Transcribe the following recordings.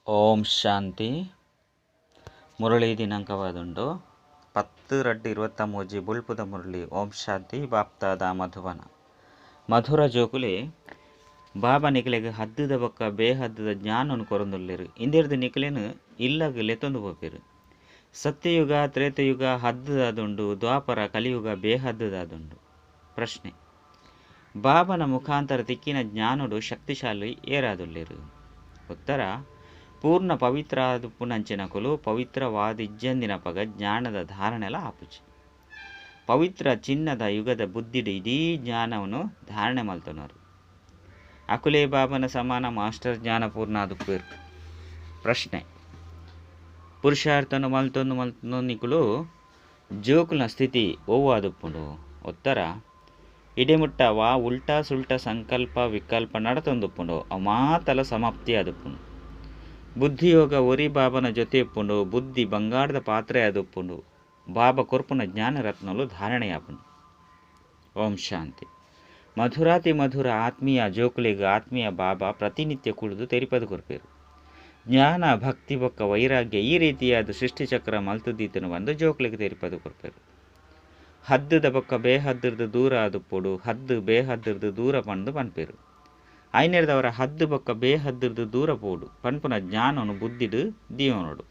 ಓಂ ಶಾಂತಿ. ಮುರಳಿ ದಿನಾಂಕವಾದುಂಡು 10/2/23 ಬುಲ್ಪುದ ಮುರಳಿ. ಓಂ ಶಾಂತಿ. ಬಾಪ್ತಾದ ಮಧುಬನ ಮಧುರ ಜೋಕುಲೆ ಬಾಬಾ ನಿಕಲೆಗ್ ಹದ್ದುದ ಬೊಕ್ಕ ಬೇಹದ್ದುದ ಜ್ಞಾನನು ಕೊರೊಂದುಲ್ಲೆರ್. ಇಂದೆರ್ದ್ ನಿಕಲೆನ್ ಇಲ್ಲಗ್ ಲೆತ್ತೊಂದು ಪೋಪೆರ್. ಸತ್ಯಯುಗ ತ್ರೇತಯುಗ ಹದ್ದುದಾದುಂಡು, ದ್ವಾಪರ ಕಲಿಯುಗ ಬೇಹದ್ದುದಾದುಂಡು. ಪ್ರಶ್ನೆ: ಬಾಬನ ಮುಖಾಂತರ ತಿಕ್ಕಿನ ಜ್ಞಾನಡು ಶಕ್ತಿಶಾಲಿ ಏರಾದುಲ್ಲೆರ್? ಉತ್ತರ: ಪೂರ್ಣ ಪವಿತ್ರ ಆದುಪ್ಪುನಂಚಿನಕುಲು ಪವಿತ್ರವಾದಿಜ್ಜಂದಿನಪಗ ಜ್ಞಾನದ ಧಾರಣೆಲ ಆಪುಜಿ. ಪವಿತ್ರ ಚಿನ್ನದ ಯುಗದ ಬುದ್ಧಿಡ್ ಇಡೀ ಜ್ಞಾನವನ್ನು ಧಾರಣೆ ಮಲ್ತೊನರು. ಅಕುಲೇ ಬಾಬನ ಸಮಾನ ಮಾಸ್ಟರ್ ಜ್ಞಾನ ಪೂರ್ಣ ಆದುಪ್ಪುವೆರ್. ಪ್ರಶ್ನೆ: ಪುರುಷಾರ್ಥನು ಮಲ್ತೊಂದು ಮಲ್ತೊಂದು ನಿಕುಲು ಜೋಕುಲ್ನ ಸ್ಥಿತಿ ಒವ್ವಾದುಪ್ಪುಂಡು? ಉತ್ತರ: ಇಡೆಮುಟ್ಟ ವಾ ಉಲ್ಟಾ ಸುಲ್ಟಾ ಸಂಕಲ್ಪ ವಿಕಲ್ಪ ನಡತೊಂದುಪ್ಪುಂಡು ಅವು ಮಾತಲ ಸಮಾಪ್ತಿ ಆದುಪ್ಪುಂಡು. ಬುದ್ಧಿಯೋಗ ಒರಿ ಬಾಬನ ಜೊತೆ ಉಪ್ಪುಂಡು. ಬುದ್ಧಿ ಬಂಗಾರದ ಪಾತ್ರೆ ಆದುಪ್ಪುಂಡು. ಬಾಬಾ ಕೊರ್ಪುನ ಜ್ಞಾನರತ್ನಲು ಧಾರಣೆಯಾಪುಂಡು. ಓಂ ಶಾಂತಿ. ಮಧುರಾತಿ ಮಧುರ ಆತ್ಮೀಯ ಜೋಕುಲೆಗ್ ಆತ್ಮೀಯ ಬಾಬಾ ಪ್ರತಿನಿತ್ಯ ಕುಳಿದು ತೆರಿಪದು ಕೊರ್ಪೇರು. ಜ್ಞಾನ ಭಕ್ತಿ ಬೊಕ್ಕ ವೈರಾಗ್ಯ ಈ ರೀತಿಯಾದ ಸೃಷ್ಟಿಚಕ್ರ ಮಲ್ತುದೀತನು ಬಂದು ಜೋಕುಲೆಗ್ ತೆರಿಪದು ಕೊರ್ಪೇರು. ಹದ್ದುದ ಬೊಕ್ಕ ಬೇಹದ್ದುರ್ದು ದೂರ ಆದುಪ್ಪುಡು. ಹದ್ದು ಬೇಹದ್ದುರ್ದು ದೂರ ಪಂದು ಪನ್ಪೇರು. ಐನೆರ್ದವರ ಹದ್ದು ಬೊಕ್ಕ ಬೇಹದ್ದುರ್ದು ದೂರ ಪೋಡು ಪನ್ಪುನ ಜ್ಞಾನನು ಬುದ್ಧಿಡ್ ದೀವನೋಡು.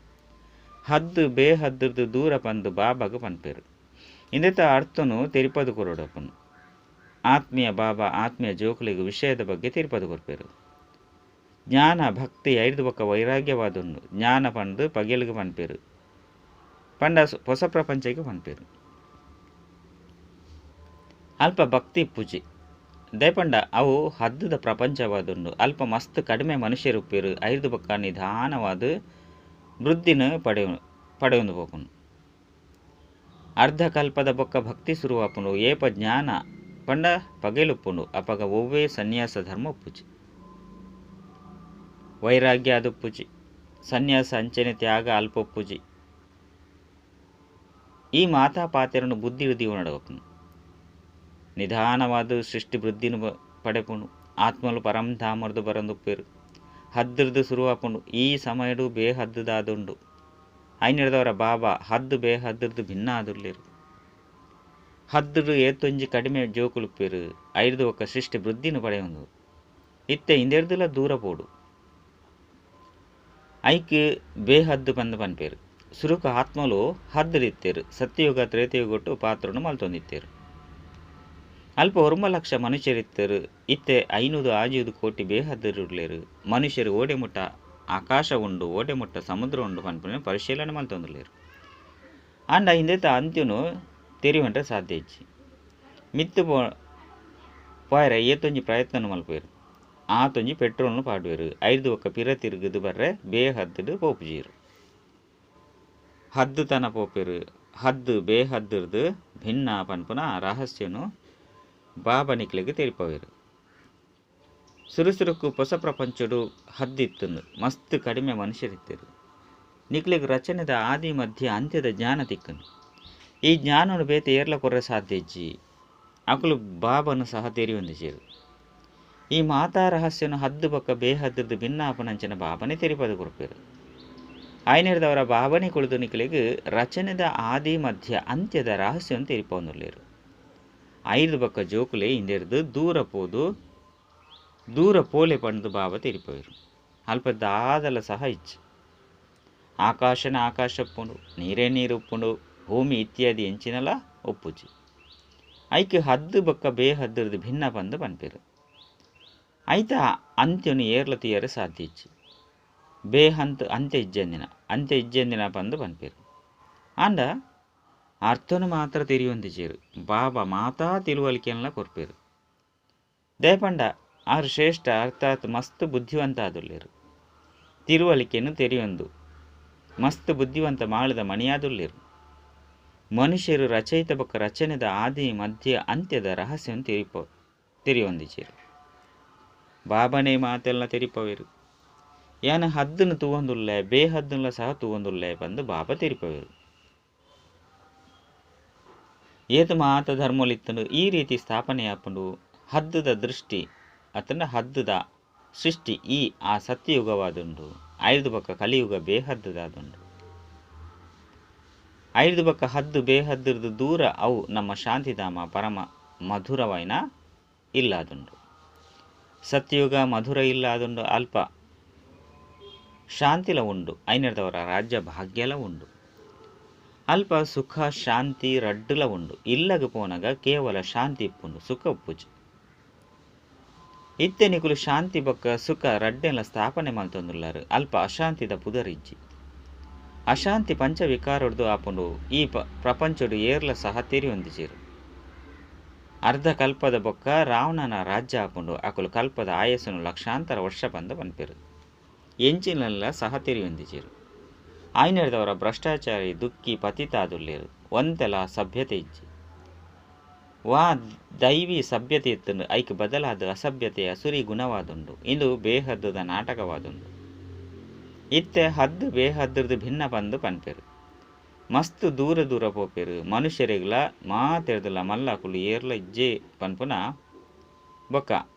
ಹದ್ದು ಬೇಹದ್ದುರ್ದು ದೂರ ಪಂದು ಬಾಬಾಗ ಪನ್ಪೇರು. ಇಂದೆತ ಅರ್ಥನು ತೆರಿಪದು ಕೊರೊಡಪ್ಪನು. ಆತ್ಮೀಯ ಬಾಬಾ ಆತ್ಮೀಯ ಜೋಕುಲೆಗ್ ವಿಷಯದ ಬಗ್ಗೆ ತೆರಿಪದು ಕೊರ್ಪೇರು. ಜ್ಞಾನ ಭಕ್ತಿ ಐರ್ದು ಬೊಕ್ಕ ವೈರಾಗ್ಯವಾದುಂಡು. ಜ್ಞಾನ ಪಂದು ಪಗೆಲ್ಗ್ ಪನ್ಪೇರು, ಪಂಡ ಹೊಸ ಪ್ರಪಂಚಕ್ಕೆ ಪನ್ಪೇರು. ಅಲ್ಪ ಭಕ್ತಿ ಪೂಜೆ ದಯಪಂಡ ಅವು ಹದ್ದುದ ಪ್ರಪಂಚವಾದುಂಡು. ಅಲ್ಪ ಮಸ್ತ್ ಕಡಿಮೆ ಮನುಷ್ಯರುಪ್ಪೇರು. ಐರ್ದು ಬೊಕ್ಕ ನಿಧಾನವಾದ ವೃದ್ಧಿನ ಪಡೆಯೊಂದು ಪೋಪುಂಡು. ಅರ್ಧ ಕಲ್ಪದ ಬೊಕ್ಕ ಭಕ್ತಿ ಶುರುವಾಪುಂಡು. ಏಪ ಜ್ಞಾನ ಪಂಡ ಪಗೆಲುಪ್ಪುಂಡು. ಅಪಗ ಒವ್ವೇ ಸನ್ಯಾಸ ಧರ್ಮ ಉಪ್ಪುಜಿ, ವೈರಾಗ್ಯ ಅದುಪ್ಪುಜಿ, ಸನ್ಯಾಸ ಅಂಚನೆ ತ್ಯಾಗ ಅಲ್ಪ ಉಪ್ಪುಜಿ. ಈ ಮಾತಾ ಪಾತೆರನ್ನು ಬುದ್ಧಿ ದೀವನಡವಪುಂಡು. ನಿಧಾನವಾದ ಸೃಷ್ಟಿ ವೃದ್ಧಿನ ಪಡೆಪುಂಡು. ಆತ್ಮಲು ಪರಂಧಾಮರ್ದು ಬರಂದುಪ್ಪೇರು. ಹದ್ದುರ್ದು ಶುರುವಾಪುಂಡು. ಈ ಸಮಯಡು ಬೇಹದ್ದುದಾದುಂಡು. ಐನೆರ್ದವರ ಬಾಬಾ ಹದ್ದು ಬೇಹದ್ದುರ್ದು ಭಿನ್ನ ಆದುಲ್ಲೇರು. ಹದ್ದುಡು ಏತೊಂಜಿ ಕಡಿಮೆ ಜೋಕುಲುಪ್ಪೇರು. ಐರ್ದು ಒಕ್ಕ ಸೃಷ್ಟಿ ವೃದ್ಧಿನ ಪಡೆಯೊಂದು. ಇತ್ತೆ ಇಂದೆರ್ದುಲ ದೂರ ಪೋಡು. ಐಕ್ ಬೇಹದ್ದು ಪಂದು ಪನ್ಪೇರು. ಸುರುಕು ಆತ್ಮಲು ಹದ್ದುಡಿತ್ತೇರು. ಸತ್ಯಯುಗ ತ್ರೇತಯುಗೊಟ್ಟು ಪಾತ್ರನು ಮಲ್ತೊಂದಿತ್ತೇರು. ಅಲ್ಪ 9 ಲಕ್ಷ ಮನುಷ್ಯರಿತ್ತರು. ಇತ್ತೆ 505 ಕೋಟಿ ಬೇಹದ್ದುರುಲ್ಲೇರು. ಮನುಷ್ಯರು ಓಡೆಮುಟ್ಟ ಆಕಾಶ ಉಂಡು, ಓಡೆಮುಟ್ಟ ಸಮುದ್ರ ಉಂಡು ಪನ್ಪುನ ಪರಿಶೀಲನೆ ಮಲ್ತೊಂದುಲ್ಲೇರು. ಆಂಡ ಇಂದೆತ ಅಂತ್ಯನು ತೆರಿವಂಟ ಸಾಧ್ಯ ಇಜ್ಜಿ. ಮಿತ್ತು ಪೋಯರೆ ಏತೊಂಜಿ ಪ್ರಯತ್ನ ಮಲ್ಪುವೆರು. ಆತೊಂಜಿ ಪೆಟ್ರೋಲ್ನು ಪಾಡುವೆರು. ಐದು ಒಕ್ಕ ಪಿರ ತಿರುಗುದು ಬರ್ರೆ ಬೇಹದ್ದುಡು ಪೋಪುಜೀರು. ಹದ್ದು ತನ ಪೋಪೆರು. ಹದ್ದು ಬೇಹದ್ದುರ್ದು ಭಿನ್ನ ಪನ್ಪುನ ರಹಸ್ಯನು ಬಾಬಾ ನಿಕ್ಲೆಗ್ ತೆರಿಪವೇರು. ಸುರುಸುರುಕು ಹೊಸ ಪ್ರಪಂಚಡು ಹದ್ದಿತ್ತುಂದು. ಮಸ್ತ್ ಕಡಿಮೆ ಮನುಷ್ಯರಿತ್ತೇರು. ನಿಕ್ಲೆಗ್ ರಚನೆದ ಆದಿ ಮಧ್ಯ ಅಂತ್ಯದ ಜ್ಞಾನ ತಿಕ್ಕನು. ಈ ಜ್ಞಾನನು ಬೇತೆ ಏರ್ಲ ಕೊರ್ರೆ ಸಾಧ್ಯ ಇಜ್ಜಿ. ಅಕುಲು ಬಾಬನು ಸಹ ತೆರಿಯೊಂದಿಜೆರು. ಈ ಮಾತಾ ರಹಸ್ಯನು ಹದ್ದು ಬೊಕ್ಕ ಬೇಹದ್ದುರ್ದು ಭಿನ್ನ ಆಪುನಂಚಿನ ಬಾಬನೇ ತೆರಿಪದು ಕೊರ್ಪೇರು. ಐನೆರ್ದವರ ಬಾಬನೇ ಕುಳಿದು ನಿಕ್ಲೆಗ್ ರಚನೆದ ಆದಿ ಮಧ್ಯ ಅಂತ್ಯದ ರಹಸ್ಯನು ತೆರಿಪೊಂದುಲ್ಲೇರು. ಐದು ಬೊಕ್ಕ ಜೋಕುಲೆ ಇಂದೆರ್ದು ದೂರ ಪೋದು ದೂರ ಪೋಲೆ ಪಂದು ಬಾಬಾ ತೆರಿಪವೇರು. ಅಲ್ಪ ದಾದಲ ಸಹ ಇಜ್ಜಿ. ಆಕಾಶನ ಆಕಾಶ ಉಪ್ಪುಂಡು, ನೀರೇ ನೀರು ಉಪ್ಪುಂಡು, ಭೂಮಿ ಇತ್ಯಾದಿ ಎಂಚಿನಲ ಒಪ್ಪುಜಿ. ಐಕ್ ಹದ್ದು ಬೊಕ್ಕ ಬೇಹದ್ದುರ್ದು ಭಿನ್ನ ಪಂದು ಪನ್ಪೇರು. ಐತ ಅಂತ್ಯನು ಏರ್ಲ ತೀಯರೆ ಸಾಧ್ಯ ಇಜ್ಜಿ. ಬೇಹಂತ ಅಂತ್ಯ ಇಜ್ಜಂದಿನ ಅಂತ್ಯ ಇಜ್ಜಂದಿನ ಪಂದು ಪನ್ಪೇರು. ಆಂಡ ಅರ್ಥನು ಮಾತ್ರ ತೆರಿಯೊಂದಿಜೇರು. ಬಾಬಾ ಮಾತಾ ತಿಳುವಳಿಕೆನ್ಲ ಕೊರ್ಪೇರು. ದಯಪಂಡ ಆರು ಶ್ರೇಷ್ಠ ಅರ್ಥಾತ್ ಮಸ್ತ್ ಬುದ್ಧಿವಂತ ಆದುಲ್ಲೇರು. ತಿಳುವಳಿಕೆಯನ್ನು ತೆರಿಯೊಂದು ಮಸ್ತ್ ಬುದ್ಧಿವಂತ ಮಾಳದ ಮಣಿಯಾದುಲ್ಲೇರು. ಮನುಷ್ಯರು ರಚಯಿತ ಬೊಕ್ಕ ರಚನೆದ ಆದಿ ಮಧ್ಯ ಅಂತ್ಯದ ರಹಸ್ಯವನ್ನು ತೆರಿಯೊಂದಿಜೇರು. ಬಾಬನೇ ಮಾತೆಲ್ಲ ತೆರಿಪವೇರು. ಯಾನ ಹದ್ದುನು ತೂವೊಂದುಲ್ಲೆ, ಬೇಹದ್ದುನ್ಲ ಸಹ ತೂವೊಂದುಲ್ಲೆ ಪಂದು ಬಾಬಾ ತೆರಿಪವೇರು. ಏತು ಮಾತ ಧರ್ಮಲಿತ್ತುಂಡು ಈ ರೀತಿ ಸ್ಥಾಪನೆಯಾಪುಂಡು. ಹದ್ದುದ ದೃಷ್ಟಿ ಅತಂಡ ಹದ್ದುದ ಸೃಷ್ಟಿ ಈ ಆ ಸತ್ಯಯುಗವಾದುಂಡು. ಐದು ಬೊಕ್ಕ ಕಲಿಯುಗ ಬೇಹದ್ದುದಾದುಂಡು. ಐದು ಬೊಕ್ಕ ಹದ್ದು ಬೇಹದ್ದುರ್ದು ದೂರ ಅವು ನಮ್ಮ ಶಾಂತಿಧಾಮ ಪರಮ ಮಧುರವಾಯಿನ ಇಲ್ಲಾದುಂಡು. ಸತ್ಯಯುಗ ಮಧುರ ಇಲ್ಲಾದುಂಡು. ಅಲ್ಪ ಶಾಂತಿಲ ಉಂಡು, ಐನೆರ್ದವರ ರಾಜ್ಯ ಭಾಗ್ಯಲ ಉಂಡು. ಅಲ್ಪ ಸುಖ ಶಾಂತಿ ರಡ್ಡುಲ ಉಂಡು. ಇಲ್ಲಗ ಪೋನಗ ಕೇವಲ ಶಾಂತಿ ಇಪ್ಪುಂಡು, ಸುಖ ಉಪ್ಪುಜಿ. ಇತ್ತೆ ನಿಕುಲು ಶಾಂತಿ ಬೊಕ್ಕ ಸುಖ ರಡ್ಡೆಲ ಸ್ಥಾಪನೆ ಮಲ್ತೊಂದುಲ್ಲಾರು. ಅಲ್ಪ ಅಶಾಂತಿದ ಪುದರಿಜ್ಜಿ. ಅಶಾಂತಿ ಪಂಚವಿಕಾರೊಡ್ದು ಆಪುಂಡು. ಈ ಪ್ರಪಂಚೊಡು ಏರ್ಲ ಸಹ ತೆರಿಯೊಂದಿಜೆರು. ಅರ್ಧ ಕಲ್ಪದ ಬೊಕ್ಕ ರಾವಣನ ರಾಜ್ಯ ಆಪುಂಡು. ಅಕುಲು ಕಲ್ಪದ ಆಯಸ್ಸುನು ಲಕ್ಷಾಂತರ ವರ್ಷ ಪಂದ್ ಪನ್ಪೆರು. ಎಂಚಿನೆಲ್ಲ ಸಹ ತೆರಿಯೊಂದಿಜೆರು. ಆಯ್ನೆರ್ದವರ ಭ್ರಷ್ಟಾಚಾರಿ ದುಃಖಿ ಪತಿತಾದುಲ್ಲೇರು. ಒಂತೆಲ ಸಭ್ಯತೆ ಇಜ್ಜಿ. ವಾ ದೈವಿ ಸಭ್ಯತೆ ಇತ್ತುಂಡು ಐಕ್ ಬದಲಾದ ಅಸಭ್ಯತೆ ಅಸುರಿ ಗುಣವಾದುಂಡು. ಇಂದು ಬೇಹದ್ದುದ ನಾಟಕವಾದುಂಡು. ಇತ್ತೆ ಹದ್ದು ಬೇಹದ್ದುರ್ದು ಭಿನ್ನ ಪಂದು ಪನ್ಪೆರು. ಮಸ್ತ್ ದೂರ ದೂರ ಪೋಪೆರು. ಮನುಷ್ಯರಿಗ್ಲ ಮಾತೆರ್ದಲ ಮಲ್ಲಕುಲು ಏರ್ಲ ಇಜ್ಜೆ ಪನ್ಪುನ ಬೊಕ್ಕ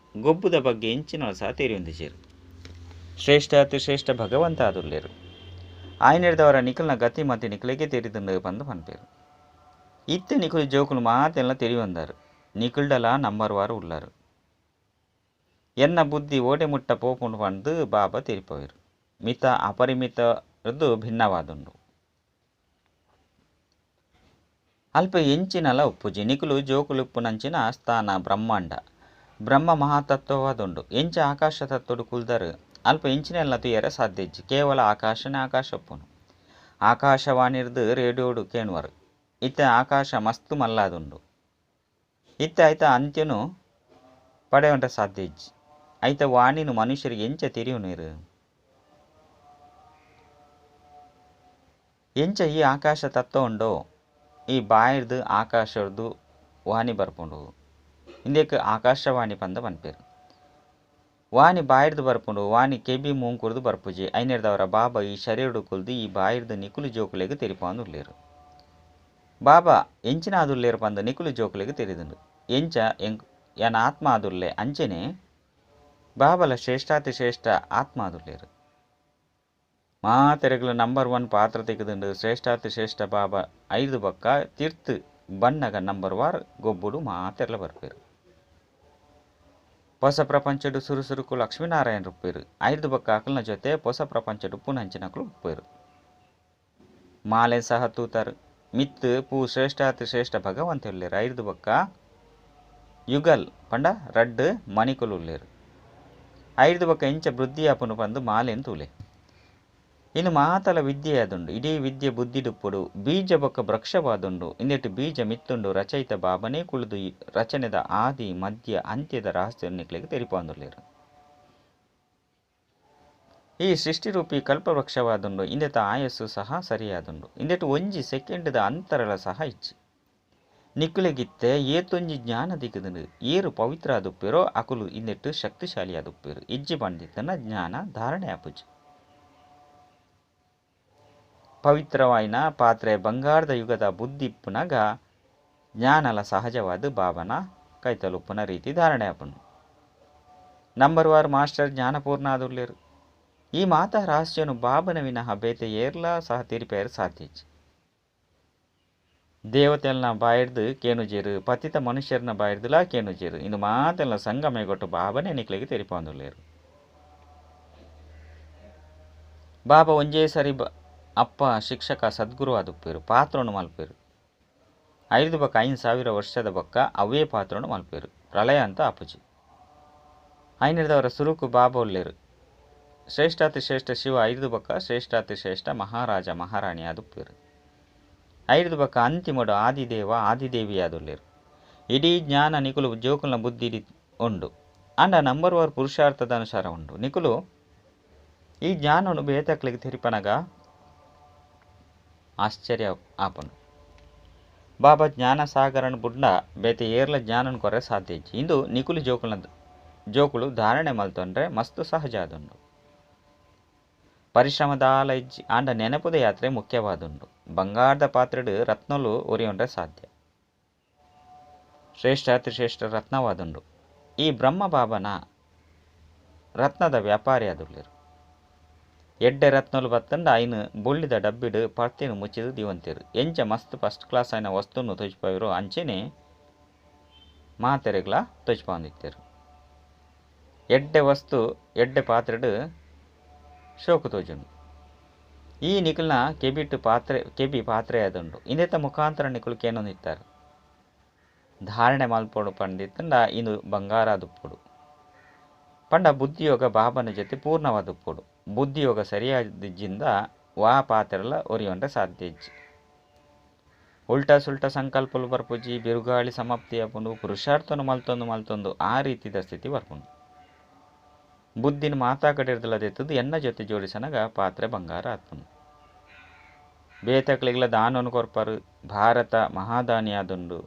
ಗೊಬ್ಬುದ ಬಗ್ಗೆ ಎಂಚಿನಲ ಸಹ ತೆರಿಯೊಂದಿಜೆರು. ಶ್ರೇಷ್ಠ ಅತಿಶ್ರೇಷ್ಠ ಭಗವಂತ ಆದುಲ್ಲೇರು. ಆಯ್ನೆರ್ದವರ ನಿಕಲ್ನ ಗತಿ ಮತಿ ನಿಕಲೆಗೆ ತೆರಿದುಂಡು ಪಂದು ಪನ್ಪೆರು. ಇತ್ತೆ ನಿಕುಲು ಜೋಕುಲು ಮಾತೆಲ್ಲ ತೆರಿಯೊಂದಾರು. ನಿಕುಲ್ಡಲ ನಂಬರ್ ವಾರು ಉಲ್ಲಾರು. ಎನ್ನ ಬುದ್ಧಿ ಓಡೆ ಮುಟ್ಟ ಪೋಪುಂಡು ಪಂದು ಬಾಬಾ ತೆರಿಪವೆರು. ಮಿತ ಅಪರಿಮಿತರ್ದು ಭಿನ್ನವಾದುಂಡು. ಅಲ್ಪ ಎಂಚಿನಲ ಉಪ್ಪುಜಿ. ನಿಕುಲು ಜೋಕುಲು ಉಪ್ಪುನಂಚಿನ ಸ್ಥಾನ ಬ್ರಹ್ಮಾಂಡ ಬ್ರಹ್ಮ ಮಹಾತತ್ವವಾದುಂಡು. ಎಂಚ ಆಕಾಶ ತತ್ವಡು ಕುಲ್ದರು ಅಲ್ಪ ಎಂಚಿನೆಲ್ಲ ತುಯರೆ ಸಾಧ್ಯ ಇಜ್ಜಿ. ಕೇವಲ ಆಕಾಶನೇ ಆಕಾಶ ಉಪ್ಪುನು. ಆಕಾಶವಾಣಿರ್ದು ರೇಡಿಯೋಡು ಕೇಣುವರು. ಇತ್ತೆ ಆಕಾಶ ಮಸ್ತು ಮಲ್ಲಾದುಂಡು. ಇತ್ತೆ ಐತ ಅಂತ್ಯನು ಪಡೆಯೊಂಡ ಸಾಧ್ಯ ಇಜ್ಜಿ. ಐತ ವಾಣಿನು ಮನುಷ್ಯರಿಗೆ ಎಂಚ ತೆರಿಯುನೇರು. ಎಂಚ ಈ ಆಕಾಶ ತತ್ವ ಉಂಡೋ ಈ ಬಾಯಿರ್ದು ಆಕಾಶರ್ದು ವಾಣಿ ಬರ್ಪುಂಡು. ಇಂದಕ್ಕೆ ಆಕಾಶವಾಣಿ ಪಂದ ಪನ್ಪೆರು. ವಾಣಿ ಬಾಯಿರ್ದು ಬರ್ಪುಂಡು, ವಾಣಿ ಕೆಬಿ ಮೂಂಕುರ್ದು ಬರ್ಪುಜಿ. ಐನೆರ್ದವರ ಬಾಬಾ ಈ ಶರೀರಡು ಕುಲ್ದು ಈ ಬಾಯಿರ್ದು ನಿಕುಲು ಜೋಕುಲೆಗ್ ತೆರಿಪಾಂದುಲ್ಲೇರು. ಬಾಬಾ ಎಂಚಿನ ಆದುಲ್ಲೇರು ಪಂದ ನಿಕುಲು ಜೋಕುಲೆಗ್ ತೆರಿದುಂಡು. ಎಂಚ ಎನ್ ಆತ್ಮ ಆದುಲ್ಲೆ ಅಂಚೆನೆ ಬಾಬಲ ಶ್ರೇಷ್ಠಾತಿ ಶ್ರೇಷ್ಠ ಆತ್ಮ ಆದುಲ್ಲೇರು. ಮಾತೆರೆಗ್ಲ ನಂಬರ್ 1 ಪಾತ್ರ ತೆಗೆದುಂಡು. ಶ್ರೇಷ್ಠಾತಿ ಶ್ರೇಷ್ಠ ಬಾಬಾ ಐದು ಬೊಕ್ಕ ತೀರ್ಥ ಬಣ್ಣಗ ನಂಬರ್ 1 ಗೊಬ್ಬುಡು ಮಾತೆರ್ಲ ಬರ್ಪೆರು. ಹೊಸ ಪ್ರಪಂಚಡು ಸುರು ಸುರುಕು ಲಕ್ಷ್ಮೀನಾರಾಯಣ ಉಪ್ಪೇರು. ಐದು ಬೊಕ್ಕ ಅಕಲ್ನ ಜೊತೆ ಹೊಸ ಪ್ರಪಂಚಡು ಪುನಂಚಿನಕಲು ಉಪ್ಪೇರು. ಮಾಲೆ ಸಹ ತೂತಾರು. ಮಿತ್ತು ಪೂ ಶ್ರೇಷ್ಠಾತಿ ಶ್ರೇಷ್ಠ ಭಗವಂತ ಉಲ್ಲೇರು. ಐದು ಬೊಕ್ಕ ಯುಗಲ್ ಪಂಡ ರಡ್ಡು ಮಣಿಕುಲು ಉಲ್ಲೇರು. ಐದು ಬೊಕ್ಕ ಇಂಚ ವೃದ್ಧಿ ಆಪುಂಡು ಪಂದು ಮಾಲೆನ್ ತೂಲೆ. ಇನ್ನು ಮಾತಲ ವಿದ್ಯೆ ಆದುಂಡು. ಇಡೀ ವಿದ್ಯೆ ಬುದ್ಧಿಡುಪ್ಪುಡು ಬೀಜ ಬೊಕ್ಕ ವೃಕ್ಷವಾದುಂಡು. ಇಂದೆಟ್ಟು ಬೀಜ ಮಿತ್ತುಂಡು. ರಚಯಿತ ಬಾಬನೇ ಕುಳಿದು ರಚನೆದ ಆದಿ ಮಧ್ಯ ಅಂತ್ಯದ ರಹಸ್ಯ ನಿಕ್ಲೆಗ್ ತೆರಿಪಾಂದುಲ್ಲೇರು. ಈ ಸೃಷ್ಟಿರೂಪಿ ಕಲ್ಪವೃಕ್ಷವಾದುಂಡು. ಇಂದೆತ ಆಯಸ್ಸು ಸಹ ಸರಿಯಾದುಂಡು. ಇಂದೆಟ್ಟು ಒಂಜಿ ಸೆಕೆಂಡ್ದ ಅಂತರಲ ಸಹ ಇಚ್ಚಿ. ನಿಕ್ಕುಲೆಗಿತ್ತೆ ಏತೊಂಜಿ ಜ್ಞಾನ ದಿಕ್ಕುದುಂಡು. ಏರು ಪವಿತ್ರ ಆದುಪ್ಪೇರೋ ಅಕುಲು ಇಂದೆಟ್ಟು ಶಕ್ತಿಶಾಲಿ ಆದುಪ್ಪೇರು. ಇಜ್ಜಿ ಪಂಡಿತನ ಜ್ಞಾನ ಧಾರಣೆ ಆಪುಜಿ. ಪವಿತ್ರವಾಯಿನ ಪಾತ್ರೆ ಬಂಗಾರದ ಯುಗದ ಬುದ್ಧಿ ಇಪ್ಪುನಗ ಜ್ಞಾನಲ ಸಹಜವಾದ ಬಾಬನ ಕೈತಲುಪ್ಪುನ ರೀತಿ ಧಾರಣೆ ಆಪುಂಡು. ನಂಬರ್ 1 ಮಾಸ್ಟರ್ ಜ್ಞಾನಪೂರ್ಣ ಆದುಲ್ಲೇರು. ಈ ಮಾತಾ ರಹಸ್ಯನು ಬಾಬನ ವಿನಃ ಬೇತೆ ಏರ್ಲ ಸಹ ತೀರ್ಪೇರು ಸಾಧ್ಯ. ದೇವತೆಲ್ನ ಬಾಯಿರ್ದು ಕೇನುಜೇರು, ಪತಿತ ಮನುಷ್ಯರನ್ನ ಬಾಯಿರ್ದುಲಾ ಕೇನುಜೇರು. ಇಂದು ಮಾತೆಲ್ಲ ಸಂಗಮೇಗೊಟ್ಟು ಬಾಬನೇ ನಿಕ್ಲೆಗ್ ತೆರಿಪಾಂದುಲ್ಲೇರು. ಬಾಬಾ ಒಂಜೇ ಸರಿ ಅಪ್ಪ ಶಿಕ್ಷಕ ಸದ್ಗುರು ಆದುಪ್ಪೇರು. ಪಾತ್ರನು ಮಲ್ಪೇರು. 5 ಬೊಕ್ಕ 5000 ವರ್ಷದ ಬೊಕ್ಕ ಅವೇ ಪಾತ್ರನು ಮಲ್ಪೇರು. ಪ್ರಳಯ ಅಂತ ಆಪುಜಿ. ಐನೆರ್ದವರ ಸುರುಕು ಬಾಬಾ ಉಲ್ಲೇರು. ಶ್ರೇಷ್ಠಾತಿ ಶ್ರೇಷ್ಠ ಶಿವ ಐದು ಬೊಕ್ಕ ಶ್ರೇಷ್ಠಾತಿ ಶ್ರೇಷ್ಠ ಮಹಾರಾಜ ಮಹಾರಾಣಿ ಆದುಪ್ಪೇರು. ಐದು ಬೊಕ್ಕ ಅಂತಿಮಡು ಆದಿದೇವ ಆದಿದೇವಿ ಆದುಲ್ಲೇರು. ಇಡೀ ಜ್ಞಾನ ನಿಕುಲು ಜೋಕುಲ್ನ ಬುದ್ಧಿ ಉಂಡು. ಅಂಡ ನಂಬರ್ 1 ಪುರುಷಾರ್ಥದ ಅನುಸಾರ ಉಂಡು. ನಿಕುಲು ಈ ಜ್ಞಾನವನ್ನು ಬೇತಕ್ಲಿಗೆ ತೆರಿಪನಗ ಆಶ್ಚರ್ಯ ಆಪನು. ಬಾಬಾ ಜ್ಞಾನಸಾಗರನ ಬುಡ್ಡ ಬೇತೆ ಏರ್ಲ ಜ್ಞಾನನ ಕೊರೆ ಸಾಧ್ಯ ಇಜ್ಜಿ. ಇಂದು ನಿಕುಲು ಜೋಕುಲು ಧಾರಣೆ ಮಲ್ತೊಂಡ್ರೆ ಮಸ್ತು ಸಹಜ ಆದುಂಡು. ಪರಿಶ್ರಮದಾಲ ಇಜ್ಜಿ. ಆಂಡ ನೆನಪುದ ಯಾತ್ರೆ ಮುಖ್ಯವಾದುಂಡು. ಬಂಗಾರದ ಪಾತ್ರೆಡು ರತ್ನಲು ಒರಿಯೊಂಡ್ರೆ ಸಾಧ್ಯ. ಶ್ರೇಷ್ಠ ಅತಿಶ್ರೇಷ್ಠ ರತ್ನವಾದುಂಡು. ಈ ಬ್ರಹ್ಮ ಬಾಬನ ರತ್ನದ ವ್ಯಾಪಾರಿ ಆದುಲ್ಲೇರು. ಎಡ್ಡೆ ರತ್ನಲು ಬತ್ತಂಡ ಐನ್ ಬೊಳ್ಳಿದ ಡಬ್ಬಿಡ್ ಪರ್ತಿನ ಮುಚ್ಚಿದ್ ದೀವಂತೆರ್. ಎಂಚ ಮಸ್ತ್ ಫಸ್ಟ್ ಕ್ಲಾಸ್ ಆಯಿನ ವಸ್ತುನು ತೊಜಿಪಾವೆರೋ ಅಂಚೆನೆ ಮಾತೆರೆಗ್ಲಾ ತೊಜಿಪಾವೊಂದಿತ್ತೆರ್. ಎಡ್ಡೆ ವಸ್ತು ಎಡ್ಡೆ ಪಾತ್ರೆಡ್ ಶೋಕು ತೋಜುಂಡು. ಈ ನಿಕಲ್ನ ಕೆಬಿಟ್ ಪಾತ್ರೆ ಕೆಬಿ ಪಾತ್ರೆ ಆದುಂಡು. ಇಂದೆತ ಮುಖಾಂತರ ನಿಕುಲು ಕೇನೊಂದಿತ್ತಾರೆ. ಧಾರಣೆ ಮಲ್ಪೊಡು ಪಂದಿತ್ತಂಡ ಇಂದು ಬಂಗಾರದುಪ್ಪೊಡು. ಪಂಡ ಬುದ್ಧಿಯೋಗ ಬಾಬನ ಜೊತೆ ಪೂರ್ಣವಾದುಪ್ಪೊಡು. ಬುದ್ಧಿಯೋಗ ಸರಿಯಾದಿಜ್ಜಿಂದ ವಾ ಪಾತ್ರೆಲ ಒರಿಯೊಂಡ ಸಾಧ್ಯ ಇಜ್ಜಿ. ಉಲ್ಟಾ ಸುಲ್ಟಾ ಸಂಕಲ್ಪಲು ಬರ್ಪುಜಿ, ಬಿರುಗಾಳಿ ಸಮಾಪ್ತಿ ಆಪುಂಡು, ಪುರುಷಾರ್ಥನು ಮಲ್ತೊಂದು ಮಲ್ತೊಂದು ಆ ರೀತಿದ ಸ್ಥಿತಿ ಬರ್ಪುಂಡು. ಬುದ್ಧಿನ ಮಾತಾ ಕಡೆರ್ದಲದೆತ್ತದು ಎನ್ನ ಜೊತೆ ಜೋಡಿಸನಗ ಪಾತ್ರೆ ಬಂಗಾರ ಆತ್ಪುಂಡು. ಬೇತಕ್ಲಿಗ್ಲ ದಾನವನ್ನು ಕೊರ್ಪರು. ಭಾರತ ಮಹಾದಾನಿಯಾದುಂಡು.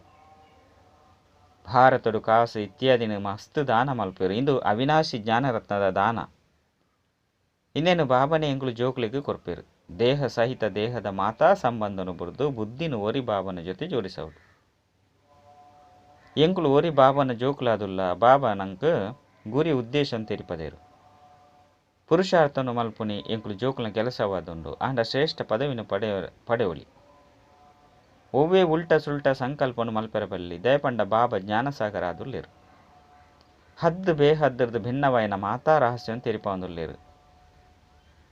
ಭಾರತಡು ಕಾಸು ಇತ್ಯಾದಿನ ಮಸ್ತ್ ದಾನ ಮಲ್ಪೆರು. ಇಂದು ಅವಿನಾಶಿ ಜ್ಞಾನರತ್ನದ ದಾನ. ಇನ್ನೇನು ಬಾಬನೆ ಎಂಕುಲು ಜೋಕ್ಲಿಗ್ ಕೊರ್ಪೆರು. ದೇಹ ಸಹಿತ ದೇಹದ ಮಾತಾ ಸಂಬಂಧನು ಬುಡ್ದು ಬುದ್ಧಿನ ಒರಿ ಬಾಬನ ಜೊತೆ ಜೋಡಿಸವಡು. ಎಂಕುಲು ಒರಿ ಬಾಬನ ಜೋಕುಲಾದುಲ್ಲ. ಬಾಬಾ ನಂಕ್ ಗುರಿ ಉದ್ದೇಶ ತೆರಿಪದೇರು. ಪುರುಷಾರ್ಥನು ಮಲ್ಪುನಿ ಎಂಕುಲು ಜೋಕುಲ ಕೆಲಸವಾದುಂಡು. ಆಂಡ ಶ್ರೇಷ್ಠ ಪದವಿನ ಪಡೆವೊಲಿ. ಒವ್ವೇ ಉಲ್ಟ ಸುಲ್ಟ ಸಂಕಲ್ಪನು ಮಲ್ಪೆರ ಬಲ್ಲಿ. ದಯಪಂಡ ಬಾಬಾ ಜ್ಞಾನಸಾಗರ ಆದುಲ್ಲೇರು. ಹದ್ದು ಬೇಹದ್ದುರ್ದು ಭಿನ್ನವಾಯಿನ ಮಾತಾ ರಹಸ್ಯವನ್ನು ತೆರಿಪಾವೊಂದುಲ್ಲೇರು.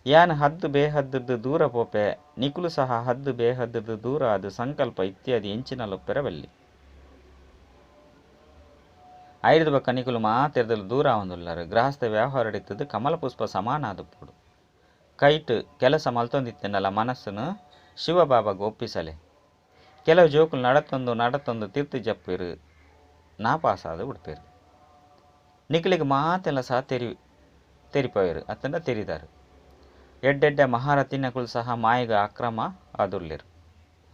ಯಾನ್ ಹದ್ದು ಬೇಹದ್ದುರ್ದು ದೂರ ಪೋಪೆ, ನಿಕುಲು ಸಹ ಹದ್ದು ಬೇಹದ್ದುರ್ದು ದೂರ ಆದ ಸಂಕಲ್ಪ ಇತ್ಯಾದಿ ಎಂಚಿನ ಲೊಪ್ಪೆರ ಬಲ್ಲಿ. ಐದು ಬಕ್ಕ ನಿಕುಲು ಮಾತೆರ್ದಲು ದೂರ ಆವೊಂದುಲ್ಲಾರು. ಗೃಹಸ್ಥ ವ್ಯವಹಾರ ಕಮಲ ಪುಷ್ಪ ಸಮಾನ ಆದುಪ್ಪೊಡು. ಕೈಟ್ ಕೆಲಸ ಮಲ್ತೊಂದಿತ್ತೆಂಡಲ ಮನಸ್ಸುನು ಶಿವಬಾಬಾಗ್ ಒಪ್ಪಿಸಲೆ. ಕೆಲವು ಜೋಕುಲು ನಡತೊಂದು ನಡತೊಂದು ತಿರ್ತು ಜಪ್ಪೇರು, ನಾಪಾಸಾದ ಉಡ್ಪೇರು. ನಿಕುಲಿಗೆ ಮಾತೆಲ್ಲ ಸಹ ತೆರಿಪವೇರು ಅತ್ತಂಡ ತೆರಿದಾರು. ಎಡ್ಡೆಡ್ಡೆ ಮಹಾರಥಿನಕುಲು ಸಹ ಮಾಯಗ ಅಕ್ರಮ ಆದುಲ್ಲೇರು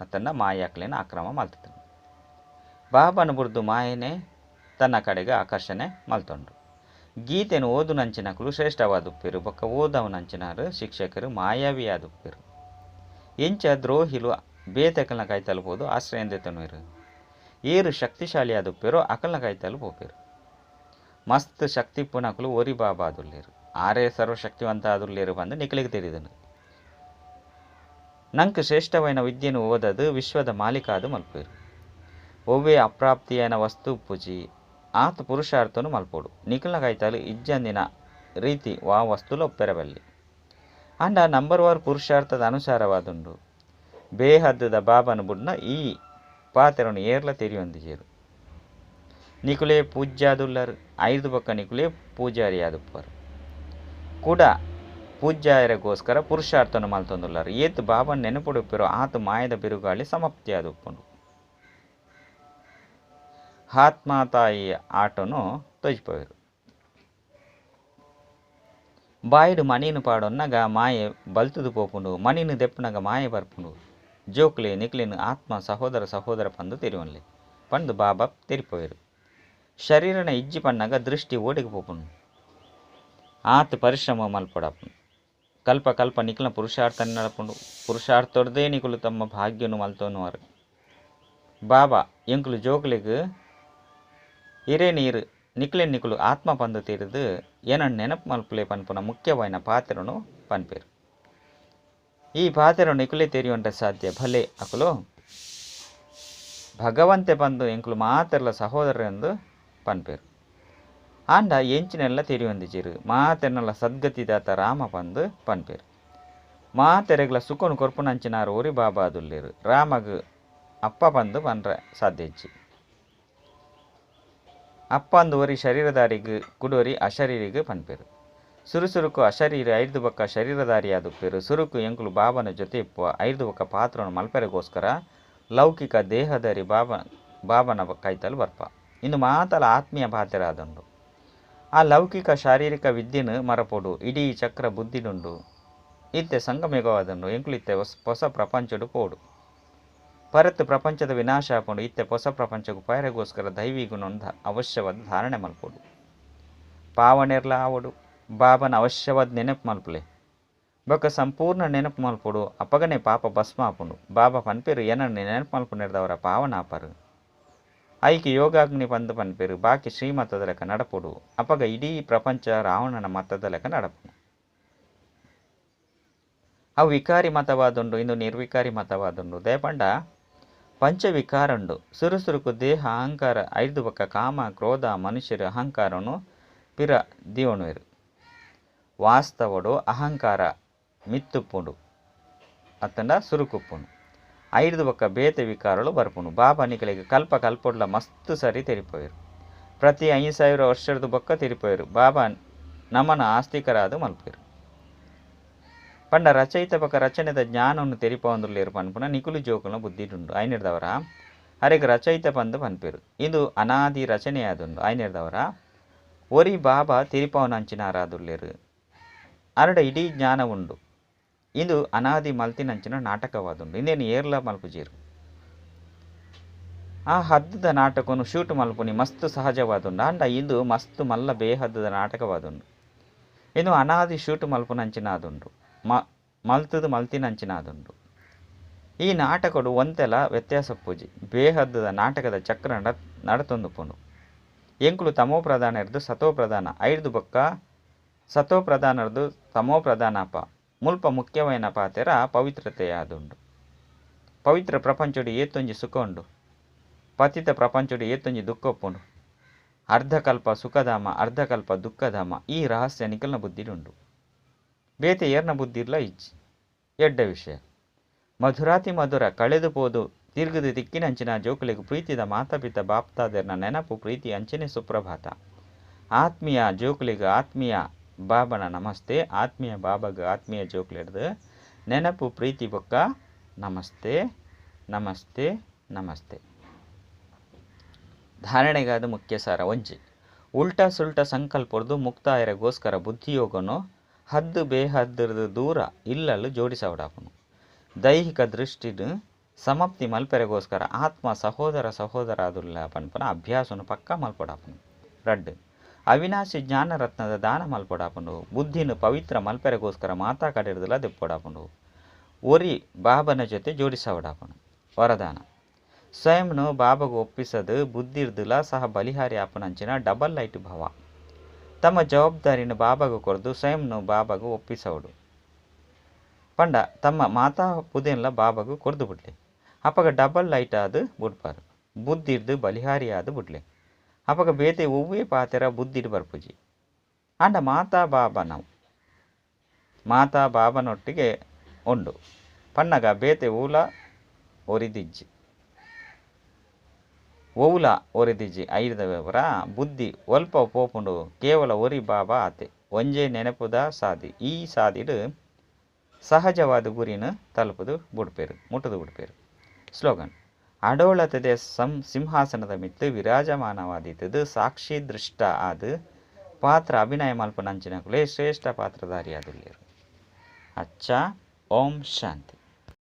ಅತ್ತಂಡ ಮಾಯಾಕ್ಲೇನ ಅಕ್ರಮ ಮಲ್ತಿದ್ರು. ಬಾಬನ ಬುರ್ದು ಮಾಯನೆ ತನ್ನ ಕಡೆಗೆ ಆಕರ್ಷಣೆ ಮಲ್ತೊಂಡು. ಗೀತೆನು ಓದುನಂಚಿನಕುಲು ಶ್ರೇಷ್ಠವಾದುಪ್ಪೇರು. ಬೊಕ್ಕ ಓದವನಂಚಿನಾರು ಶಿಕ್ಷಕರು ಮಾಯಾವಿ ಆದುಪ್ಪೇರು. ಎಂಚ ದ್ರೋಹಿಲು ಬೇತಕಲ್ನ ಕೈ ತಲುಪೋದು ಆಶ್ರಯ ತನುವೇರು. ಏರು ಶಕ್ತಿಶಾಲಿ ಆದುಪ್ಪೇರು ಅಕಲ್ನ ಕೈ ತಲುಪೋಪೇರು. ಮಸ್ತ್ ಶಕ್ತಿ ಪುನಕುಲು ಒರಿ ಬಾಬಾ ಆದುಲ್ಲೇರು. ಆರೇ ಸರ್ವಶಕ್ತಿವಂತ ಆದುಲ್ಲೇರು ಬಂದು ನಿಕಲಿಗೆ ತಿಳಿದನು. ನಂಕ್ ಶ್ರೇಷ್ಠವೈನ ವಿದ್ಯೆನು ಓದದು ವಿಶ್ವದ ಮಾಲೀಕ ಆದು ಮಲ್ಪೇರು. ಒವ್ವೇ ಅಪ್ರಾಪ್ತಿಯನ ವಸ್ತು ಪೂಜಿ ಆತ ಪುರುಷಾರ್ಥನು ಮಲ್ಪೋಡು. ನಿಕಲ್ನ ಕೈತಾಲು ಇಜ್ಜಂದಿನ ರೀತಿ ವಾ ವಸ್ತುಲು ಒಪ್ಪೆರಬಲ್ಲಿ. ಅಂಡ ನಂಬರ್ ವಾರ್ ಪುರುಷಾರ್ಥದ ಅನುಸಾರವಾದುಂಡು. ಬೇಹದ್ದುದ ಬಾಬನ ಬುಡ್ನ ಈ ಪಾತ್ರನು ಏರ್ಲ ತೆರಿಯೊಂದಿಜೇರು. ನಿಕುಲೇ ಪೂಜ್ಯಾದುಲ್ಲರು. ಐದು ಬೊಕ್ಕ ನಿಕುಲೇ ಪೂಜಾರಿ ಆದುಪ್ಪರು. ಕೂಡ ಪೂಜ್ಯಾಯರಿಗೋಸ್ಕರ ಪುರುಷಾರ್ಥನು ಮಲ್ತೊಂದುಲ್ಲಾರು. ಏತ್ ಬಾಬನ ನೆನಪುಡುಪ್ಪಿರೋ ಆತ ಮಾಯದ ಬಿರುಗಾಳಿ ಸಮಾಪ್ತಿ ಆದುಪ್ಪುಂಡು. ಆತ್ಮತಾಯಿಯ ಆಟನು ತೊಜಿಪವೇರು. ಬಾಯಿಡು ಮಣಿನು ಪಾಡೊನ್ನಗ ಮಾಯೆ ಬಲ್ತುದು ಪೋಪುಂಡು. ಮಣಿನು ದೆಪ್ಪುನಗ ಮಾಯೆ ಬರ್ಪುಂಡು. ಜೋಕ್ಲೆ ನಿಕ್ಲೆನು ಆತ್ಮ ಸಹೋದರ ಸಹೋದರ ಪಂದು ತೆರಿವನ್ಲೆ ಪಂದು ಬಾಬಾ ತೆರಿಪವೇರು. ಶರೀರನ ಇಜ್ಜಿ ಪಣ್ಣಗ ದೃಷ್ಟಿ ಓಡಿಗೆ ಪೋಪುಂಡು. ಆತ ಪರಿಶ್ರಮ ಮಲ್ಪಡಪುಂಡು. ಕಲ್ಪ ಕಲ್ಪ ನಿಕ್ಲ ಪುರುಷಾರ್ಥ ನಡಪುಂಡು. ಪುರುಷಾರ್ಥೊಡ್ದೇ ನಿಕುಲು ತಮ್ಮ ಭಾಗ್ಯನು ಮಲ್ತೊನುವರು. ಬಾಬಾ ಎಂಕುಲು ಜೋಕ್ಲೆಗ್ ಇರೇ ನೀರು ನಿಕ್ಲೆ ನಿಕುಲು ಆತ್ಮ ಪಂದು ತೆರೆದು ಏನನ್ನು ನೆನಪು ಮಲ್ಪುಲೆ ಪನ್ಪುನ ಮುಖ್ಯವಾಯಿನ ಪಾತ್ರನು ಪನ್ಪೇರು. ಈ ಪಾತ್ರ ನಿಕುಲೆ ತೆರಿಯುವಂಟ ಸಾಧ್ಯ. ಭಲೆ ಅಕುಲು ಭಗವಂತೆ ಪಂದು ಎಂಕುಲು ಮಾತೆರ್ಲ ಸಹೋದರರೆಂದು ಪನ್ಪೇರು. ಆಂಡ ಎಂಚಿನೆಲ್ಲ ತೆರಿಯೊಂದಿಜೇರು. ಮಾತೆರ್ನಲ್ಲ ಸದ್ಗತಿದಾತ ರಾಮ ಪಂದು ಪನ್ಪೇರು. ಮಾತೆರೆಗ್ಲ ಸುಖನು ಕೊರ್ಪುನಂಚಿನಾರು ಒರಿ ಬಾಬಾ ಆದುಲ್ಲೇರು. ರಾಮಗ್ ಅಪ್ಪ ಪಂದು ಪನ್ರ ಸಾಧ್ಯ ಇಜ್ಜಿ. ಅಪ್ಪ ಅಂದು ಒರಿ ಶರೀರಧಾರಿಗೆ ಕುಡೋರಿ ಅಶರೀರಿಗೆ ಪನ್ಪೇರು. ಸುರುಸುರುಕು ಅಶರೀರ ಐದು ಬೊಕ್ಕ ಶರೀರಧಾರಿ ಆದುಪ್ಪೇರು. ಸುರುಕು ಎಂಕುಲು ಬಾಬನ ಜೊತೆ ಇಪ್ಪುವ ಐದು ಬೊಕ್ಕ ಪಾತ್ರನು ಮಲ್ಪೆರೆಗೋಸ್ಕರ ಲೌಕಿಕ ದೇಹಧಾರಿ ಬಾಬನ ಕೈತಲು ಬರ್ಪ. ಇಂದು ಮಾತಲ ಆತ್ಮೀಯ ಪಾತ್ರ ಆದುಂಡು. ಆ ಲೌಕಿಕ ಶಾರೀರಿಕ ವಿದ್ಯೆನು ಮರಪೊಡು. ಇಡೀ ಚಕ್ರ ಬುದ್ಧಿಡುಂಡು. ಇತ್ತೆ ಸಂಗಮೇಘವಾದುಂಡು. ಎಂಕುಲು ಇತ್ತೆ ಹೊಸ ಪ್ರಪಂಚಡು ಪೋಡು. ಪರತ್ ಪ್ರಪಂಚದ ವಿನಾಶ ಆಪುಂಡು. ಇತ್ತೆ ಹೊಸ ಪ್ರಪಂಚಕ್ಕೂ ಪಯರೆಗೋಸ್ಕರ ದೈವಿ ಗುಣ ಅವಶ್ಯವಾದ ಧಾರಣೆ ಮಲ್ಪೊಡು. ಪಾವನೆರ್ಲ ಆವೊಡು. ಬಾಬನ ಅವಶ್ಯವಾದ ನೆನಪು ಮಲ್ಪುಲೆ. ಬೊಕ್ಕ ಸಂಪೂರ್ಣ ನೆನಪು ಮಲ್ಪೊಡು. ಅಪಗನೆ ಪಾಪ ಭಸ್ಮ ಆಪುಂಡು. ಬಾಬಾ ಪನ್ಪೇರು ಏನನ್ನ ನೆನಪು ಮಲ್ಪುನೆರ್ದವರ ಪಾವನ ಆಪರು. ಐಕೆ ಯೋಗಾಗ್ನಿ ಪಂದು ಪನ್ಪೇರು. ಬಾಕಿ ಶ್ರೀಮತದ ಲೆಕ್ಕ ನಡಪೊಡು. ಅಪಗ ಇಡೀ ಪ್ರಪಂಚ ರಾವಣನ ಮತದ ಲೆಕ್ಕ ನಡಪುಂಡು. ಅವು ವಿಕಾರಿ ಮತವಾದುಂಡು, ಇಂದು ನಿರ್ವಿಕಾರಿ ಮತವಾದುಂಡು. ದಯಪಂಡ ಪಂಚವಿಕಾರ ಉಂಡು. ಸುರು ಸುರುಕು ದೇಹ ಅಹಂಕಾರ ಐದು ಬೊಕ್ಕ ಕಾಮ ಕ್ರೋಧ ಮನುಷ್ಯರ ಅಹಂಕಾರನು ಪಿರ ದಿಯೋಣುವೆರು. ವಾಸ್ತವಡು ಅಹಂಕಾರ ಮಿತ್ತುಪ್ಪುಂಡು ಅತ್ತಂಡ ಸುರುಕುಪ್ಪುಂಡು. ಐದು ಬೊಕ್ಕ ಬೇತೆ ವಿಕಾರಗಳು ಬರ್ಪುಂಡು. ಬಾಬಾ ನಿಕಲೆಗ್ ಕಲ್ಪ ಕಲ್ಪೊಡ್ಲ ಮಸ್ತ್ ಸರಿ ತೆರಿಪೋಯರು. ಪ್ರತಿ 5000 ವರ್ಷದ ಬೊಕ್ಕ ತೆರಿಪೋಯರು. ಬಾಬಾ ನಮನ ಆಸ್ತಿಕರಾದ ಮಲ್ಪೇರು. ಪಂಡ ರಚಯಿತ ಬೊಕ್ಕ ರಚನೆದ ಜ್ಞಾನವನ್ನು ತೆರಿಪೊಂದುಲ್ಲೇರು ಪನ್ಪುನ ನಿಕುಲು ಜೋಕುಲ್ನ ಬುದ್ಧಿಡುಂಡು. ಐನೆರ್ದವರ ಅರೆಗ್ ರಚಯಿತ ಪಂದ್ ಪನ್ಪೇರು. ಇದು ಅನಾದಿ ರಚನೆಯಾದುಂಡು. ಐನೆರ್ದವರ ಒರಿ ಬಾಬಾ ತೆರಿಪವನಂಚಿನಾರಾದುಲ್ಲೇರು. ಅರಡ ಇಡೀ ಜ್ಞಾನ ಉಂಡು. ಇದು ಅನಾದಿ ಮಲ್ತಿನಂಚಿನ ನಾಟಕವಾದುಂಡು. ಇಂದೇನು ಏರ್ಲ ಮಲ್ಪುಜೇರು. ಆ ಹದ್ದದ ನಾಟಕವನ್ನು ಶೂಟ್ ಮಲ್ಪುನಿ ಮಸ್ತ್ ಸಹಜವಾದುಂಡು. ಆಂಡ ಇದು ಮಸ್ತ್ ಮಲ್ಲ ಬೇಹದ್ದದ ನಾಟಕವಾದುಂಡು. ಇದು ಅನಾದಿ ಶೂಟ್ ಮಲ್ಪುನಂಚಿನಾದುಂಡು. ಮಲ್ತದು ಮಲ್ತಿನಂಚಿನಾದುಂಡು. ಈ ನಾಟಕಡು ಒಂತೆಲ ವ್ಯತ್ಯಾಸ ಪೂಜಿ. ಬೇಹದ್ದದ ನಾಟಕದ ಚಕ್ರ ನಡತೊಂದು ಪೋಂಡು. ಎಂಕುಲು ತಮೋ ಪ್ರಧಾನ ಇರ್ದು ಸತೋ ಪ್ರಧಾನ ಐರ್ದು ಬೊಕ್ಕ ಸತೋ ಪ್ರಧಾನರ್ದು ತಮೋ ಪ್ರಧಾನಪ. ಮುಲ್ಪ ಮುಖ್ಯವಾಯಿನ ಪಾತೆರ ಪವಿತ್ರತೆಯಾದುಂಡು. ಪವಿತ್ರ ಪ್ರಪಂಚಡು ಏತೊಂಜಿ ಸುಖ ಉಂಡು, ಪತಿತ ಪ್ರಪಂಚಡು ಏತೊಂಜಿ ದುಃಖ ಉಪ್ಪುಂಡು. ಅರ್ಧಕಲ್ಪ ಸುಖಧಾಮ ಅರ್ಧಕಲ್ಪ ದುಃಖಧಾಮ. ಈ ರಹಸ್ಯ ನಿಕಲ್ನ ಬುದ್ಧಿಡುಂಡು. ಬೇತೆ ಏರ್ನ ಬುದ್ಧಿರ್ಲ ಇಜ್ಜಿ. ಎಡ್ಡ ವಿಷಯ. ಮಧುರಾತಿ ಮಧುರ ಕಳೆದು ಪೋದು ತಿರುಗುದು ತಿಕ್ಕಿನಂಚಿನ ಜೋಕುಲೆಗ್ ಪ್ರೀತಿದ ಮಾತಾಪಿತ ಬಾಪ್ತಾದೆರ್ನ ನೆನಪು ಪ್ರೀತಿ ಅಂಚನೆ ಸುಪ್ರಭಾತ. ಆತ್ಮೀಯ ಜೋಕುಲೆಗ್ ಆತ್ಮೀಯ ಬಾಬನ ನಮಸ್ತೆ. ಆತ್ಮೀಯ ಬಾಬಗ್ ಆತ್ಮೀಯ ಜೋಕುಲೆಡ್ದು ನೆನಪು ಪ್ರೀತಿ ಬೊಕ್ಕ ನಮಸ್ತೆ ನಮಸ್ತೆ ನಮಸ್ತೆ. ಧಾರಣೆಗಾದ ಮುಖ್ಯ ಸಾರ ಒಂಜಿ. ಉಲ್ಟಾ ಸುಲ್ಟಾ ಸಂಕಲ್ಪರ್ದು ಮುಕ್ತಾಯರಗೋಸ್ಕರ ಬುದ್ಧಿಯೋಗನು ಹದ್ದು ಬೇಹದ್ದುರ್ದು ದೂರ ಇಲ್ಲಲು ಜೋಡಿಸವಡಾಪುನು. ದೈಹಿಕ ದೃಷ್ಟಿಡ್ ಸಮಾಪ್ತಿ ಮಲ್ಪೆರೆಗೋಸ್ಕರ ಆತ್ಮ ಸಹೋದರ ಸಹೋದರಾದುಲ್ಲ ಪನ್ಪನ ಅಭ್ಯಾಸನು ಪಕ್ಕ ಮಲ್ಪಡಾಪುನು. ರಡ್ಡು ಅವಿನಾಶಿ ಜ್ಞಾನರತ್ನದ ದಾನ ಮಲ್ಪಡಾಪುಂಡು. ಬುದ್ಧಿನ ಪವಿತ್ರ ಮಲ್ಪೆರೆಗೋಸ್ಕರ ಮಾತಾ ಕಡೆರ್ದಲ ದೆಪ್ಪಡಾಪುಂಡು. ಒರಿ ಬಾಬನ ಜೊತೆ ಜೋಡಿಸವಡಾಪುನು. ವರದಾನ ಸ್ವಯಂನು ಬಾಬಗು ಒಪ್ಪಿಸದು ಬುದ್ಧಿರ್ದುಲ ಸಹ ಬಲಿಹಾರಿ ಆಪುನಂಚಿನ ಡಬಲ್ ಲೈಟ್ ಭವ. ತಮ್ಮ ಜವಾಬ್ದಾರಿನ ಬಾಬಾಗು ಕೊರ್ದು ಸ್ವಯಂನು ಬಾಬಾಗು ಒಪ್ಪಿಸವಡು. ಪಂಡ ತಮ್ಮ ಮಾತಾ ಪುದೆನ್ಲ ಬಾಬಾಗು ಕೊರ್ದು ಬಿಡ್ಲೆ. ಅಪಗ ಡಬಲ್ ಲೈಟ್ ಆದು ಬುಡ್ಪಾರು. ಬುದ್ಧಿರ್ದು ಬಲಿಹಾರಿ ಆದು ಬುಡ್ಲೆ. ಅಪಗ ಬೇತೆ ಒವ್ವೇ ಪಾತೆರ ಬುದ್ಧಿಡ್ ಬರ್ಪುಜಿ. ಆಂಡ ಮಾತಾ ಬಾಬನವು ಮಾತಾ ಬಾಬನೊಟ್ಟಿಗೆ ಉಂಡು ಪನ್ನಗ ಬೇತೆ ಊಲ ಒರಿದಿಜ್ಜಿ. ಒವುಲ ಒರಿದಿಜ್ಜಿ. ಐರ್ದ ವ್ಯವರ ಬುದ್ಧಿ ಒಲ್ಪ ಪೋಪುಂಡು. ಕೇವಲ ಒರಿ ಬಾಬಾ ಆತೆ. ಒಂಜೇ ನೆನಪುದ ಸಾದಿ. ಈ ಸಾದಿಡು ಸಹಜವಾದ ಗುರಿನ ತಲುಪುದು ಬುಡ್ಪೇರು, ಮುಟ್ಟುದು ಬುಡ್ಪೇರು. ಸ್ಲೋಗನ್: ಅಡೋಳತದೆ ಸಿಂಹಾಸನದ ಮಿತ್ತು ವಿರಾಜಮಾನವಾದಿತ್ತದು ಸಾಕ್ಷಿ ದೃಷ್ಟ ಆದ ಪಾತ್ರ ಅಭಿನಯ ಮಲ್ಪನಂಚಿನಕುಲೇ ಶ್ರೇಷ್ಠ ಪಾತ್ರಧಾರಿಯಾದುಲ್ಲೇರು. ಅಚ್ಚಾ, ಓಂ ಶಾಂತಿ.